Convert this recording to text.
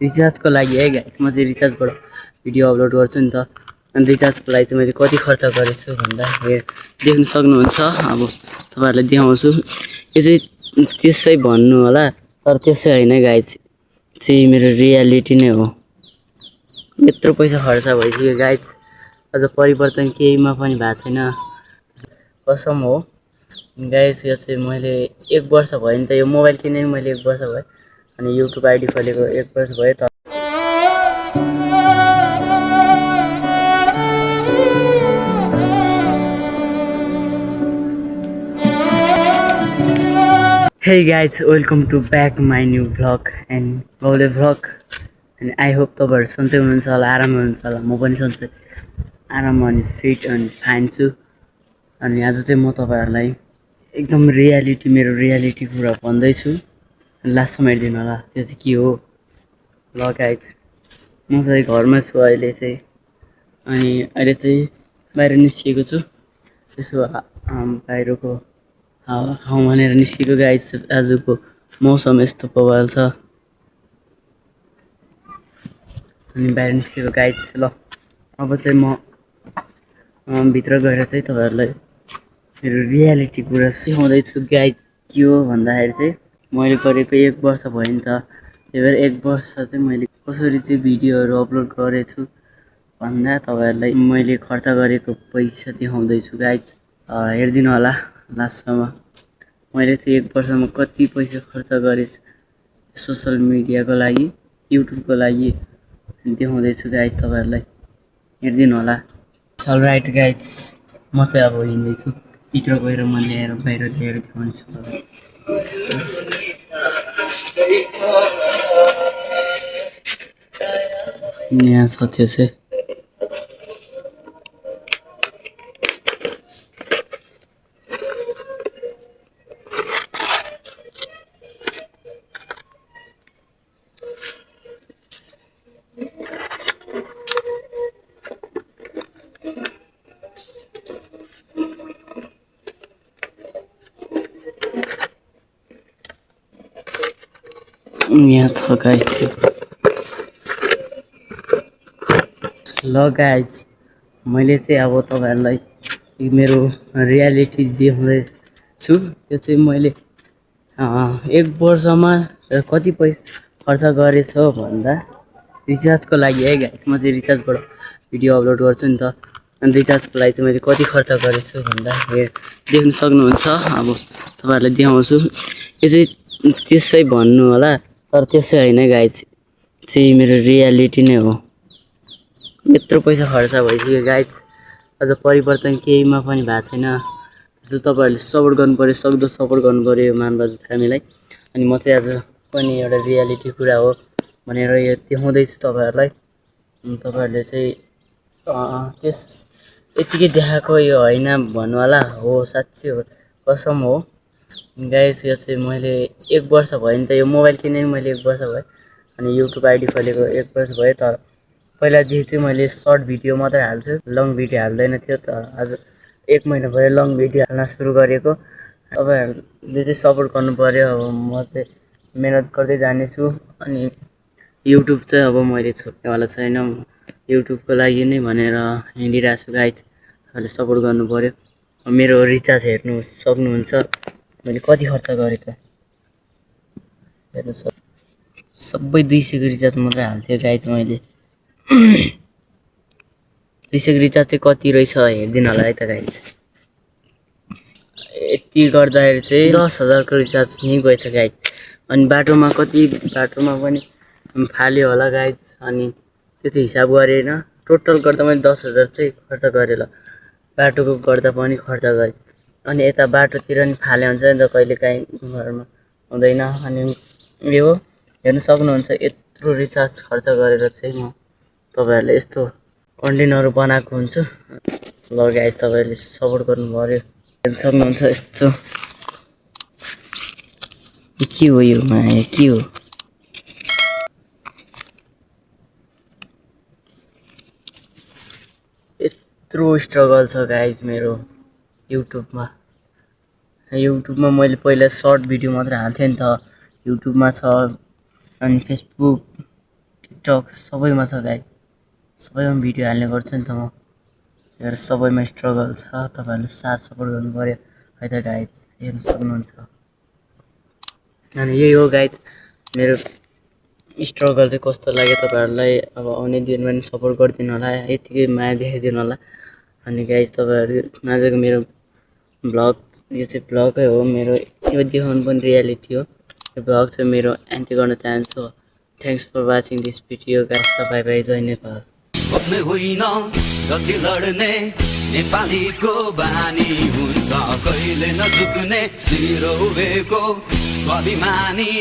रिचार्जको लागि है गाइस, म चाहिँ रिचार्जबाट भिडियो अपलोड गर्छु नि त। अनि रिचार्जको लागि चाहिँ मैले कति खर्च गरेछु भन्दा देख्न सक्नुहुन्छ। अब तपाईँहरूलाई देखाउँछु। यो चाहिँ त्यसै भन्नु होला, तर त्यसै होइन गाइस, चाहिँ मेरो रियालिटी नै हो। यत्रो पैसा खर्च भइसक्यो गाइस, अझ परिवर्तन केहीमा पनि भएको छैन, कसम हो गाइस। यो चाहिँ मैले 1 वर्ष भयो नि त, यो मोबाइल किनेँ मैले 1 वर्ष भयो, अनि युट्युब आइडी खोलेको 1 वर्ष भयो त। Hey guys, welcome to back my new vlog and Gaule vlog. And I hope तपाईँहरू सन्चै हुनुहुन्छ होला, आराम हुनुहुन्छ होला। म पनि सन्चै आराम अनि फिट अनि फाइन छु। अनि आज चाहिँ म तपाईँहरूलाई एकदम मेरो रियालिटी कुरा भन्दैछु। लास्टसम्म हेरिदिनु होला, त्यो चाहिँ के हो। ल गाइज, म चाहिँ घरमा छु अहिले चाहिँ, अनि अहिले चाहिँ बाहिर निस्किएको छु। त्यसो बाहिरको हावा भनेर निस्किएको गाइज। आजको मौसम यस्तो बवाल छ, अनि बाहिर निस्किएको गाइज। ल अब चाहिँ म भित्र गएर चाहिँ तपाईँहरूलाई मेरो रियालिटी कुरा सिकाउँदैछु गाइज। के हो भन्दाखेरि चाहिँ मैले गरेको 1 वर्ष भयो नि त। त्यही भएर 1 वर्ष चाहिँ मैले कसरी चाहिँ भिडियोहरू अपलोड गरेछु भन्दा तपाईँहरूलाई मैले खर्च गरेको पैसा देखाउँदैछु गाइज। हेरिदिनु होला लास्टसम्म। मैले चाहिँ 1 वर्षमा कति पैसा खर्च गरेछु सोसल मिडियाको लागि, युट्युबको लागि देखाउँदैछु गाइज तपाईँहरूलाई, हेरिदिनु होला। अलराइट गाइज, म चाहिँ अब हिँड्दैछु भित्र गएर, म ल्याएर बाहिर ल्याएर देखाउँछु तपाईँलाई। यहाँ छ त्यो चाहिँ यहाँ छ गाइज त्यो। ल गाइज, मैले चाहिँ अब तपाईँहरूलाई मेरो रियालिटी देखाउँदैछु। त्यो चाहिँ मैले 1 वर्षमा कति पैसा खर्च गरेछ भन्दा रिचार्जको लागि है गाइज, म चाहिँ रिचार्जबाट भिडियो अपलोड गर्छु नि त। अनि रिचार्जको लागि चाहिँ मैले कति खर्च गरेछु भन्दा देख्न सक्नुहुन्छ। अब तपाईँहरूलाई देखाउँछु। यो चाहिँ त्यसै भन्नु होला, तर त्यसै होइन गाइज, चाहिँ मेरो रियालिटी नै हो। यत्रो पैसा खर्च भइसक्यो गाइज, अझ परिवर्तन केहीमा पनि भएको छैन। त्यसो तपाईँहरूले सपोर्ट गर्नु पऱ्यो, सक्दो सपोर्ट गर्नु पऱ्यो यो मानबहादुर थामीलाई। अनि म चाहिँ आज पनि एउटा रियालिटी कुरा हो भनेर यो देखाउँदैछु तपाईँहरूलाई। तपाईँहरूले चाहिँ त्यस यतिकै देखाएको यो होइन भन्नु होला, हो साँच्चै हो, कसम हो गाइस। यो चाहिँ मैले 1 वर्ष भयो नि त, यो मोबाइल किनेँ मैले 1 वर्ष भयो, अनि युट्युब आइडी खोलेको 1 वर्ष भयो। तर पहिलादेखि चाहिँ मैले सर्ट भिडियो मात्रै हाल्छु, लङ भिडियो हाल्दैन थियो। तर आज 1 महिना भयो लङ भिडियो हाल्न सुरु गरेको। तपाईँहरूले चाहिँ सपोर्ट गर्नु पऱ्यो। अब म चाहिँ मेहनत गर्दै जानेछु, अनि युट्युब चाहिँ अब मैले छोड्नेवाला छैन, युट्युबको लागि नै भनेर हिँडिरहेको छु गाइज। तपाईँले सपोर्ट गर्नु पऱ्यो। मेरो रिचार्ज हेर्नु सक्नुहुन्छ, मैले कति खर्च गरेँ त हेर्नु सबै 200 को रिचार्ज मात्रै हाल्थेँ गाइज मैले। 200 को रिचार्ज चाहिँ कति रहेछ हेरिदिनु होला है त गाइज। यति गर्दाखेरि चाहिँ 10,000 को रिचार्ज यहीँ गएछ गाइज। अनि बाटोमा पनि फाल्यो होला गाइज। अनि त्यो चाहिँ हिसाब गरेन, टोटल गर्दा मैले 10,000 चाहिँ खर्च गरेँ। ल बाटोको गर्दा पनि खर्च गरेँ, अनि यता बाटोतिर नि फाले हुन्छ नि त कहिलेकाहीँ, घरमा हुँदैन। अनि यो हेर्नु सक्नुहुन्छ, यत्रो रिचार्ज खर्च गरेर चाहिँ म तपाईँहरूले यस्तो कन्टेन्टहरू बनाएको हुन्छु। ल गाइज, तपाईँहरूले सपोर्ट गर्नु पऱ्यो। हेर्नु सक्नुहुन्छ यस्तो के हो यो माया, के हो। यत्रो स्ट्रगल छ गाइज मेरो युट्युबमा मैले पहिला सर्ट भिडियो मात्रै हाल्थेँ नि त। युट्युबमा छ, अनि फेसबुक टिकटक सबैमा छ गाइज, सबैमा भिडियो हाल्ने गर्छु नि त म। हेर सबैमा स्ट्रगल छ, तपाईँहरूले साथ सपोर्ट गर्नु पऱ्यो है त गाइज, हेर्नु सक्नुहुन्छ। अनि यही हो गाइज मेरो स्ट्रगल चाहिँ कस्तो लाग्यो तपाईँहरूलाई। अब आउने दिनमा पनि सपोर्ट गरिदिनु होला, यतिकै माया देखाइदिनु होला। अनि गाइज तपाईँहरू आजको मेरो ब्लग, यो चाहिँ ब्लगै हो मेरो, यो देखाउनु पनि रियालिटी हो। यो ब्लग चाहिँ मेरो एन्टी गर्न चाहन्छु। Thanks for watching this video guys. Bye bye, जय नेपाल। अपने होइन गति लड्ने नेपालीको बानी हुन्छ, कहिले नझुक्ने शिर उभेको स्वाभिमानी।